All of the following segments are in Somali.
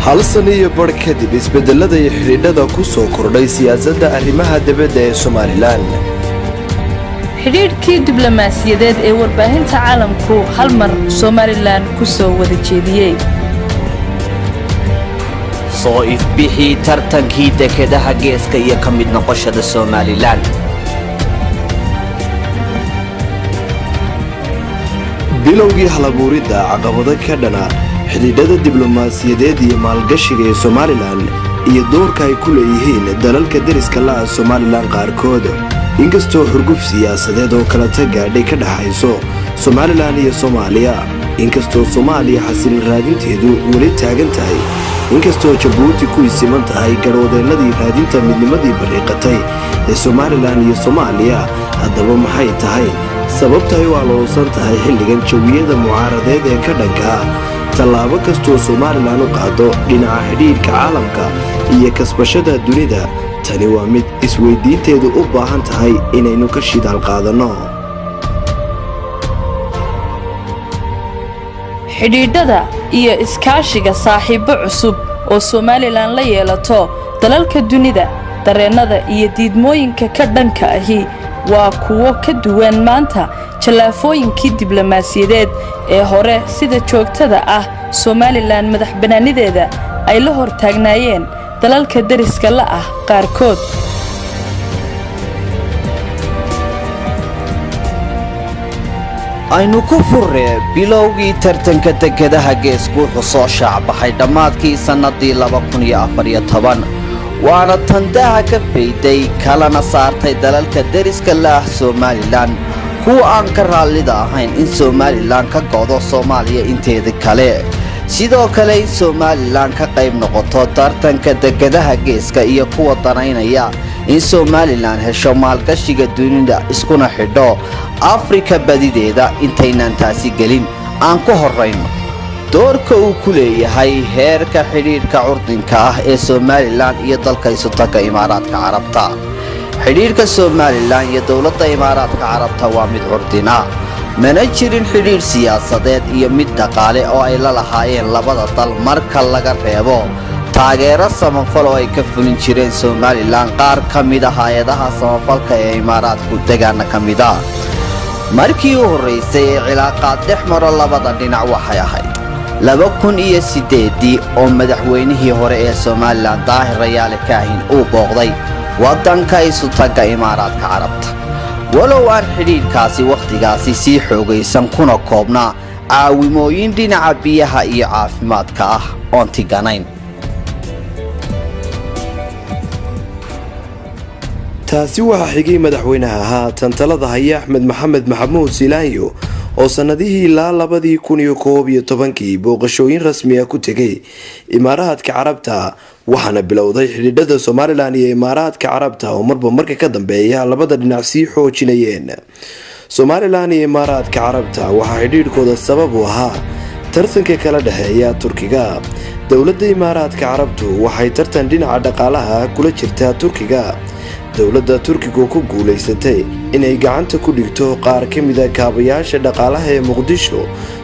Hal sano iyo badh kadib, isbedelada iyo xidhiidhada ku soo kordhay siyaasadda arrimaha dibadda ee Somalilan. Xidhiidhkii diblomaasiyadeed ee warbaahinta caalamku hal mar Somalilan ku soo wada jeediyey. Soo ifbixii tartankii dekedaha Geeska iyo ka mid noqoshada Somalilan. Bilowgii halabuuridda caqabado ka dhana xidhiidhada diblomaasiyadeed iyo maalgashiga ee Somalilan iyo doorka ay ku leeyihiin dalalka deriska la'a Somalilan qaarkood. Inkastoo xurguf siyaasadeed oo kala tagaadhay ka dhaxayso Somalilan iyo Soomaaliya, inkastoo Soomaaliya xasilin raadinteedu weli taagan tahay, inkastoo Jabuuti ku isiman tahay garhwadeennadii raadinta midnimadii bariiqatay ee Somalilan iyo Soomaaliya, haddaba maxay tahay sababta ay u aloosan tahay xilligan jawiyada mucaaradeed ee ka dhanka ah tallaabo kastoo Somalilan u qaado dhinaca xidhiidhka caalamka iyo kasbashada dunida? Tani waa mid isweydiinteedu u baahan tahay inaynu ka shidaal qaadanno. Xidhiidhada iyo iskaashiga saaxiibbo cusub oo Somalilan la yeelato dalalka dunida, dareennada iyo diidmooyinka ka dhanka ahi waa kuwo ka duwan maanta jallaafooyinkii diblomaasiyadeed ee hore sida joogtada ah Somalilan madax bannaanideeda ay la hor taagnaayeen dalalka deriska la ah qaarkood. Aynu ku furree bilowgii tartanka dekedaha Geesku wuxuu soo shaacbaxay dhammaadkii sannadii, waana tandaha ka fayday kalana saartay dalalka deriska la ah Somalilan, kuwa aan ka raallida ahayn in Somalilan ka go'do Soomaaliya inteeda kale, sidoo kale in Somalilan ka qayb noqoto tartanka dekedaha Geeska, iyo kuwa danaynaya in Somalilan hesho maalgashiga dunida iskuna xidho Afrika badideeda. Intaynaan taasi gelin, aan ku horrayno doorka uu ku leeyahay heerka xidhiidhka curdinka ah ee Somalilan iyo dalka Isutagga Imaaraadka Carabta. Xidhiidhka Somalilan iyo dowladda Imaaraadka Carabta waa mid curdina, mana jirin xidhiidh siyaasadeed iyo mid dhaqaale oo ay la lahaayeen labada dal, marka laga reebo taageero samafal oo ay ka fulin jireen Somalilan qaar ka mid a hay-adaha samafalka ee Imaaraadku degaana ka mid a. Markii u horraysay ee cilaaqaad dhex maro labada dhinac waxay ahayd 2008-dii oo madaxweynihii hore ee Somalilan Daahir Rayaale Kaahin uu booqday waddanka Isutagga Imaaraadka Carabta, walow aan xidhiidhkaasi wakhtigaasi sii xoogaysan kuna koobnaa caawimooyin dhinaca biyaha iyo caafimaadka ah oon tiganayn. Taasi waxaa xigay madaxweynaha haatan talada haya, Axmed Maxamed Maxamuud Silaanyo, oo sannadihii ilaa 2011-kii booqashooyin rasmi ah ku tegay Imaaraadka Carabta, waxaana bilowday xidhiidhada Somalilan iyo Imaaraadka Carabta oo marba marka ka dambeeya labada dhinac sii xoojinayeen. Somalilan iyo Imaaraadka Carabta waxaa xidhiidhkooda sabab u ahaa tartanka kala dhexeeya Turkiga. Dowladda Imaaraadka Carabtu waxay tartan dhinaca dhaqaalaha kula jirtaa Turkiga. Dowladda Turkigu ku guulaysatay inay gacanta ku dhigto qaar ka mida kaabayaasha dhaqaalaha ee Muqdisho,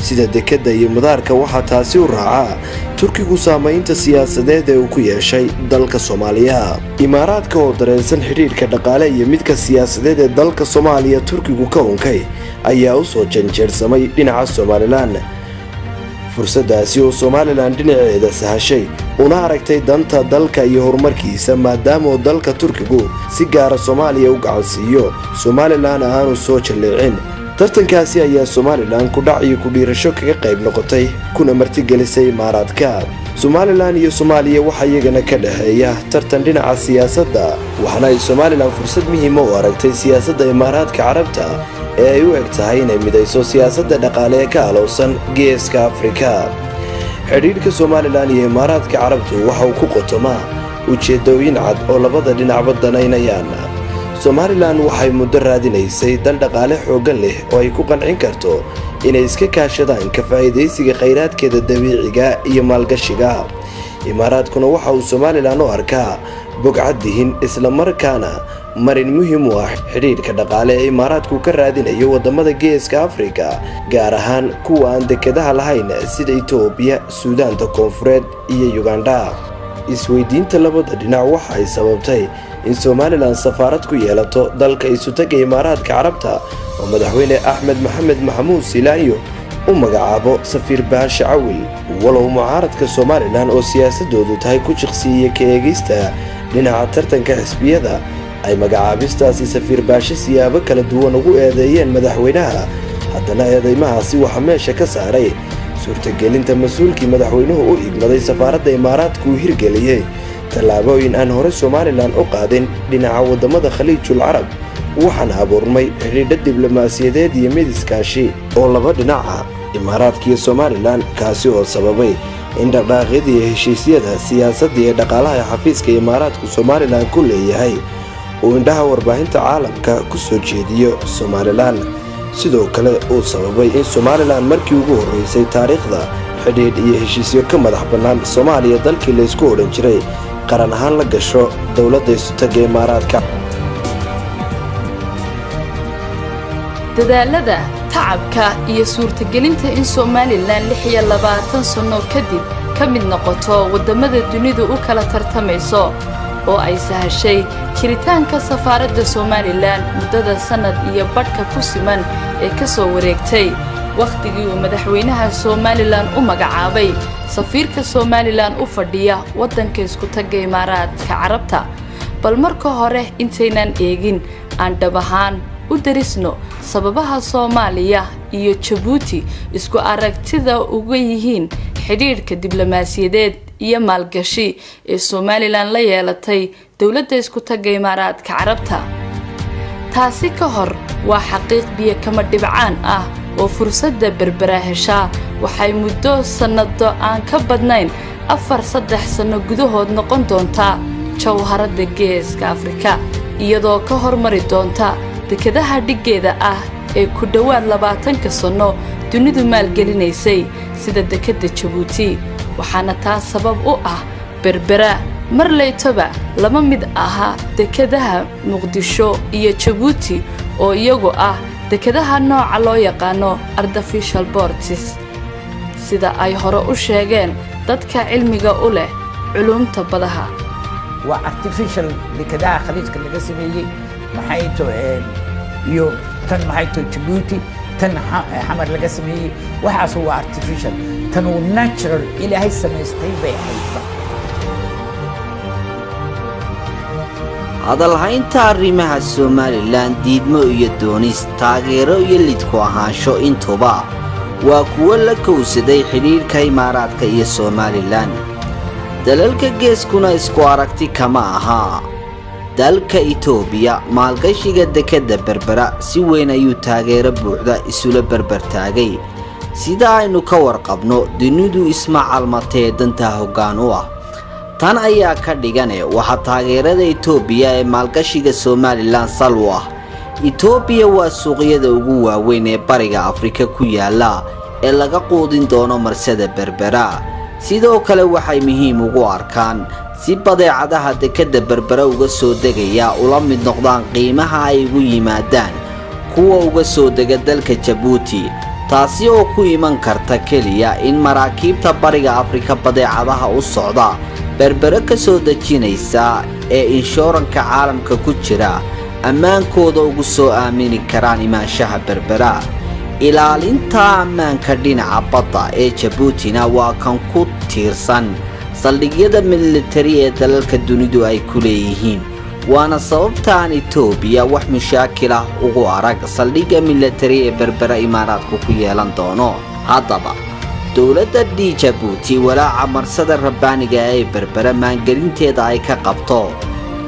sida dekadda iyo madaarka. Waxaa taasi u raacaa Turkigu saameynta siyaasadeed ee uu ku yeeshay dalka Soomaaliya. Imaaraadka oo dareensan xidhiidhka dhaqaale iyo midka siyaasadeed ee dalka Soomaaliya Turkigu ka unkay ayaa usoo janjeersamay dhinaca Somalilan, fursadaasi oo Somalilan dhinaceeda sahashay una aragtay danta dalka iyo horumarkiisa, maadaama dalka Turkigu si gaara Soomaaliya u gacansiiyo, Somalilan aanu soo jalleecin. Tartankaasi ayaa Somalilan kudhac iyo kudhiirasho kaga qayb noqotay kuna martigelisay Imaaraadka. Somalilan iyo Soomaaliya waxaa iyagana ka dhexeeya tartan dhinaca siyaasadda, waxaana ay Somalilan fursad muhiima u aragtay siyaasadda Imaaraadka Carabta ee ay u eg tahay inay midayso siyaasadda dhaqaale ee ka alowsan Geeska Afrika. Xidhiidhka Somalilan iyo Imaaraadka Carabtu waxa uu ku qotomaa ujeedooyin cad oo labada dhinacba danaynayaan. Somalilan waxay muddo raadinaysay dal dhaqaale xooggan leh oo ay ku qancin karto inay iska kaashadaan ka faa'iidaysiga khayraadkeeda dabiiciga iyo maalgashiga. Imaaraadkuna waxa uu Somalilan u arkaa bogcad dihin, islamarkaana Marin muhiim u ah xidhiidhka dhaqaale ee Imaaraadku ka raadinayo wadamada Geeska Afrika, gaar ahaan kuwa aan dekedaha lahayn sida Itoobiya, Suudaanta Koonfureed iyo Yugandha. Isweydiinta labada dhinac waxa ay sababtay in Somalilan safaarad ku yeelato dalka Isutaga Imaaraadka Carabta, oo madaxweyne Axmed Maxamed Maxamuud Silaanyo u magacaabo safiir Baashe Cawil. Walow mucaaradka Somalilan oo siyaasadoodu tahay ku jiqsiiya ka eegista dhinaca tartanka xisbiyada ay magacaabistaasi safiir Baashe siyaabo kala duwan ugu eedeeyeen madaxweynaha, haddana eedeymahaasi waxaa meesha ka saaray suurtagelinta mas-uulkii madaxweynuhu u igmaday safaaradda Imaaraadku uu hirgeliyey tallaabooyin aan hore Somalilan u qaadin dhinaca wadamada Khaliijul Carab, waxaana abuurmay xidhiidho diblomaasiyadeed iyo mid iskaashi oo laba dhinaca Imaaraadka iyo Somalilan, kaasi oo sababay in dhaqdhaaqyada iyo heshiisyada siyaasadda iyo dhaqaalaha ee xafiiska Imaaraadku Somalilan ku leeyahay uu indhaha warbaahinta caalamka ku soo jeediyo Somalilan. Sidoo kale uu sababay in Somalilan markii ugu horreysay taariikhda xidhiidh iyo heshiisyo ka madax bannaan Soomaaliya, dalkii laysku odhan jiray, qaran ahaan la gasho dowladda Isutaga Imaaraadka. Dadaalada tacabka iyo suurtagelinta in Somalilan 26 sanno kadib ka mid noqoto waddamada dunidu u kala tartamayso, oo ay sahashay jiritaanka safaaradda Somalilan muddada sannad iyo badhka ku siman ee ka soo wareegtay wakhtigii uu madaxweynaha Somalilan u magacaabay safiirka Somalilan u fadhiya waddanka Iskutagga Imaaraadka Carabta. Bal marka hore intaynaan eegin aan dhab ahaan u darisno sababaha Soomaaliya iyo Jabuuti isku aragtida uga yihiin xidhiidhka diblomaasiyadeed iyo maalgashi ee Somalilan la yeelatay dowladda Iskutagga Imaaraadka Carabta. Taasi ka hor, waa xaqiiq biyo kama dhibcaan ah oo fursadda Berbera heshaa waxay muddo sannado aan ka badnayn 4 3 sanno gudahood noqon doontaa jawharadda Geeska Afrika, iyadoo ka hormari doonta dekedaha dhiggeeda ah ee ku dhowaad 20-ka sanno dunidu maalgelinaysay sida dekedda Jabuuti. Waxaana taas sabab u ah, Berbera marleytoba lama mid aha dekedaha Muqdisho iyo Jabuuti oo iyagu ah dekedaha nooca loo yaqaano artificial ports, sida ay hore u sheegeen dadka cilmiga u leh culuumta badaha. Waa artificial dekedaha Khaliijka laga sameeyey, maxay to iyo tan, maxay to, Jabuuti, tan Xamar laga sameeyey, waxaas waa artificial. Tan uu natural Ilaahay samaystay bay ahaydba. Hadalhaynta arrimaha Somalilan, diidmo iyo doonis, taageero iyo lidku ahaansho intuba waa kuwo la kowsaday xidhiidhka Imaaraadka iyo Somalilan. Dalalka geeskuna isku aragti kama aha. Dalka Itoobiya maalgashiga dekedda Berbera si weyn ayuu taageero buuxda isula berbertaagay. Sida aynu ka warqabno, dunidu isma calmatee danta hoggaan u ah. Tan ayaa ka dhigane waxaa taageerada Itoobiya ee maalgashiga Somalilan sal u ah, Itoobiya waa suuqyada ugu waaweyn ee Bariga Afrika ku yaala ee laga quudin doono marsada Berbera. Sidoo kale waxay muhiim ugu arkaan si badeecadaha dekedda Berbera uga soo degaya ula mid noqdaan qiimaha ay ugu yimaadaan kuwa uga soo dega dalka Jabuuti, taasi oo ku iman karta keliya in maraakiibta Bariga Afrika badeecadaha u socda Berbere ka soo dejinaysa ee inshooranka caalamka ku jira ammaankooda ugu soo aamini karaan imaanshaha Berbera. Ilaalinta ammaanka dhinaca badda ee Jabuutina waa kan ku tiirsan saldhigyada militari ee dalalka dunidu ay ku leeyihiin, waana sababta aan Itoobiya wax mushaakil ah ugu arag saldhigga militari ee Berbera Imaaraadku ku yeelan doono. Haddaba dowladda d Jabuuti walaaca marsada rabbaaniga ee Berbera maangelinteeda ay ka qabto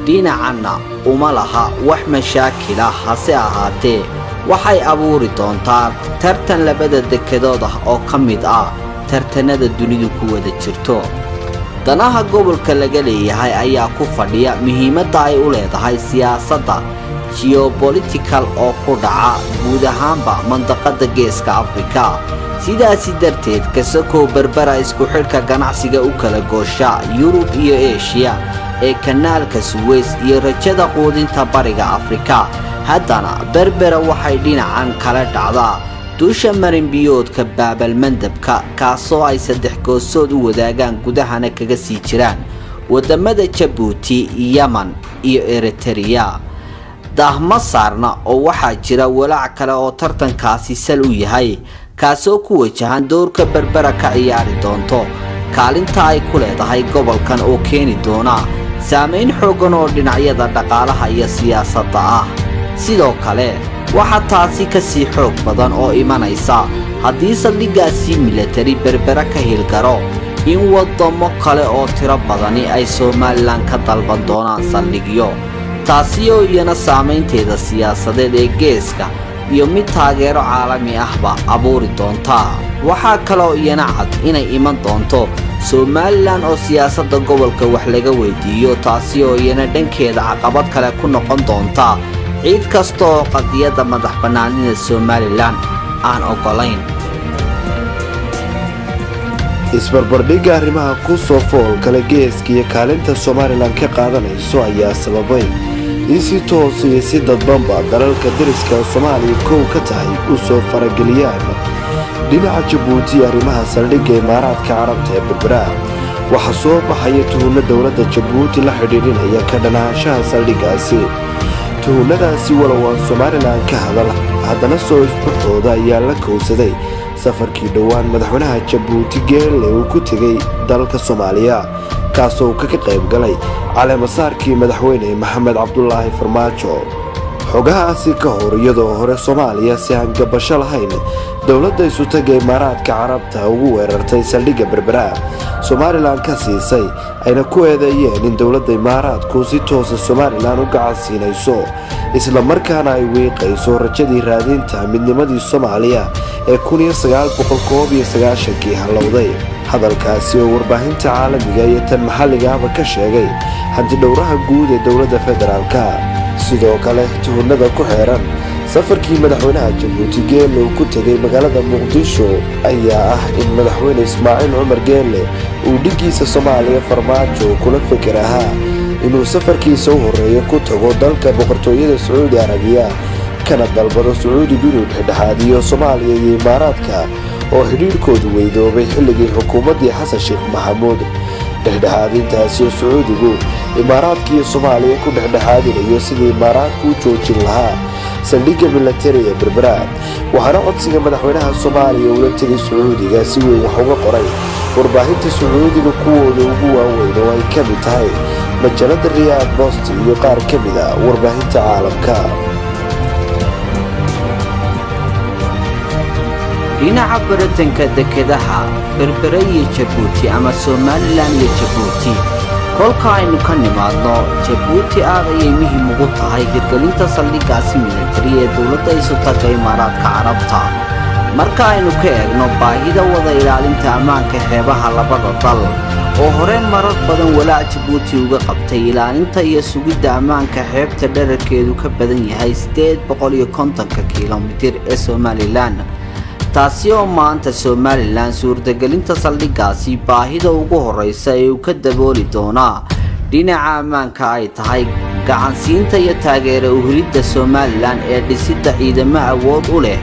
dhinacanna uma laha wax mashaakil ah, hase ahaatee waxay abuuri doontaa tartan labada dekedood ah oo ka mid ah tartanada dunidu ku wada jirto. Danaha gobolka laga leeyahay ayaa ku fadhiya muhiimadda ay u leedahay siyaasadda geopolitical oo ku dhaca guud ahaanba mandaqada Geeska Afrika. Sidaasi darteed, kasakow Berbera isku xidhka ganacsiga u kala goosha Yurub iyo Eshiya Ee Kanaalka Suweys iyo rajada quudinta Bariga Afrika, haddana Berbera waxay dhinacan kala dhacdaa dusha marinbiyoodka Baabalmandabka, kaasoo ay saddex goosood u wadaagaan, gudahana kaga sii jiraan wadamada Jabuuti, Yeman iyo Eritereya. Daahma saarna oo waxaa jira walaac kale oo tartankaasi sal u yahay, kaasoo ku wajahan doorka Berbera ka ciyaari doonto, kaalinta ay ku leedahay gobolkan oo keeni doona saameyn xooggan oo dhinacyada dhaqaalaha iyo siyaasadda ah. Sidoo kale waxaa taasi ka sii xoog badan oo imanaysa haddii saldhiggaasi milatari Berbera ka hilgaro, in wadamo kale oo tiro badani ay Somalilan ka dalban doonaan saldhigyo, taasi oo iyana saamaynteeda siyaasadeed ee geeska iyo mid taageero caalami ahba abuuri doonta. Waxaa kaloo iyana cad inay iman doonto Somalilan oo siyaasadda gobolka wax laga weydiiyo, taasi oo iyana dhankeeda caqabad kale ku noqon doonta ciid kasta oo qadiyadda madax bannaanida Somalilan aan oggolayn. Isbarbardhigga arrimaha ku soo fool kale geeska iyo kaalinta Somalilan ka qaadanayso ayaa sababay in si toos iyo si dadbanba dalalka deriska Soomaaliya kow ka tahay u soo farageliyaan. Dhinaca Jabuuti, arrimaha saldhigga Imaaraadka Carabta ee Berbera, waxaa soo baxaya tuhunno dowladda Jabuuti la xidhiidhinaya ka dhanaanshaha saldhiggaasi. Tuhunadaasi, walow aan Somalilan ka hadal, haddana soo ifbaxooda ayaa la kowsaday safarkii dhowaan madaxweynaha Jabuuti Geelle uu ku tegay dalka Soomaaliya, kaasoo kaga qayb galay caleemasaarkii madaxweyne Maxamed Cabdulaahi Farmaajo. Xogahaasi ka hor, iyadoo hore Soomaaliya si aan gabasho lahayn dowladda Isutaga Imaaraadka Carabta ugu weerartay saldhigga Berbera Somalilan ka siisay, ayna ku eedeeyeen in dowladda Imaaraadku si toosa Somalilan u gacan siinayso, islamarkaana ay wiiqayso rajadii raadinta midnimadii Soomaaliya ee 1991-kii hallowday. Hadalkaasi oo warbaahinta caalamiga iyo tan maxalligaaba ka sheegay hantidhowraha guud ee dowladda federaalka. Sidoo kale, tuhunada ku xeeran safarkii madaxweynaha Jabuuti Geelle uu ku tegay magaalada Muqdisho ayaa ah in madaxweyne Ismaaciil Cumar Geelle uu dhiggiisa Soomaaliya Farmaajo kula fikir ahaa inuu safarkiisa u horeeyo ku tago dalka Boqortooyada Sacuudi Arabiya, kana dalbado Sacuudigu inuu dhexdhexaadiyo Soomaaliya iyo Imaaraadka oo xidhiidhkoodu weydoobay xilligii xukuumaddii Xasan Sheekh Maxamuud. Dhexdhexaadintaasi oo Sacuudigu Imaaraadka iyo Soomaaliya ku dhexdhexaadinayo sidii Imaaraadku u joojin lahaa saldhigga milatari ee Berbera, waxaana codsiga madaxweynaha Soomaaliya ula tegay Sacuudiga si weyn wax uga qoray warbaahinta Sacuudiga kuwooda ugu waaweyn, oo ay ka mid tahay majalada Riyaad Bost iyo qaar ka mid a warbaahinta caalamka. Dhinaca baratanka dekedaha Berbere iyo Jabuuti ama Somalilan iyo Jabuuti, kolka aynu ka nimaadno, Jabuuti aad ayay muhiim ugu tahay hirgelinta saldhiggaasi militari ee dowladda Isutaga Imaaraadka Carabta, marka aynu ka eegno baahida wada ilaalinta ammaanka xeebaha labada dal, oo hore marar badan walaac Jabuuti uga qabtay ilaalinta iyo sugidda ammaanka xeebta dherarkeedu ka badan yahay 850-ka kilomitir ee Somalilan, taasi oo maanta Somalilan suurtagelinta saldhiggaasi baahida ugu horeysa ee uu ka dabooli doonaa dhinaca ammaanka ay tahay gacansiinta iyo taageera uhelidda Somalilan ee dhisidda ciidamo awood u leh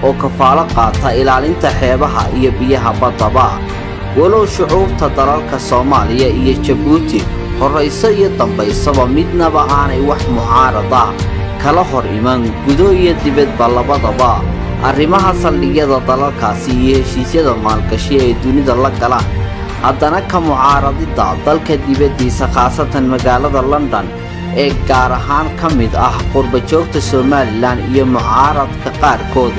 oo kafaalo qaata ilaalinta xeebaha iyo biyaha baddaba. Walow shucuubta dalalka Soomaaliya iyo Jabuuti horrayso iyo dambaysaba midnaba aanay wax mucaarada kala hor iman gudo iyo dibadba labadaba arrimaha saldhigyada dalalkaasi iyo heshiisyada maalgashi ee dunida la galaan, haddana ka mucaaradidda dalka dibaddiisa, khaasatan magaalada London ee gaar ahaan ka mid ah qurbajoogta Somalilan iyo mucaaradka qaarkood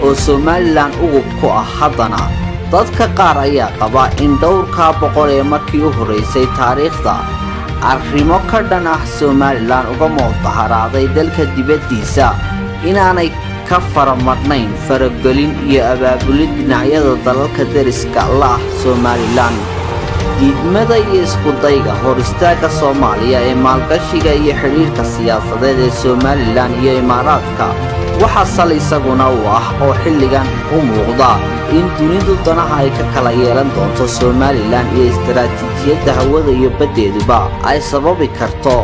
oo Somalilan ugub ku ah, haddana dadka qaar ayaa qaba in dhowrkaa boqol ee markii u horraysay taariikhda arrimo ka dhan ah Somalilan uga mudaharaaday dalka dibaddiisa inaanay ka faramadhnayn faragelin iyo abaabulid dhinacyada dalalka deriska la ah Somalilan. Diidmada iyo iskudayga hor istaagga Soomaaliya ee maalgashiga iyo xidhiidhka siyaasadeed ee Somalilan iyo Imaaraadka waxaa sal isaguna u ah oo xilligan u muuqda in dunidu danaha ay ka kala yeelan doonto Somalilan iyo istaraatiijiyadda hawada iyo baddeeduba ay sababi karto.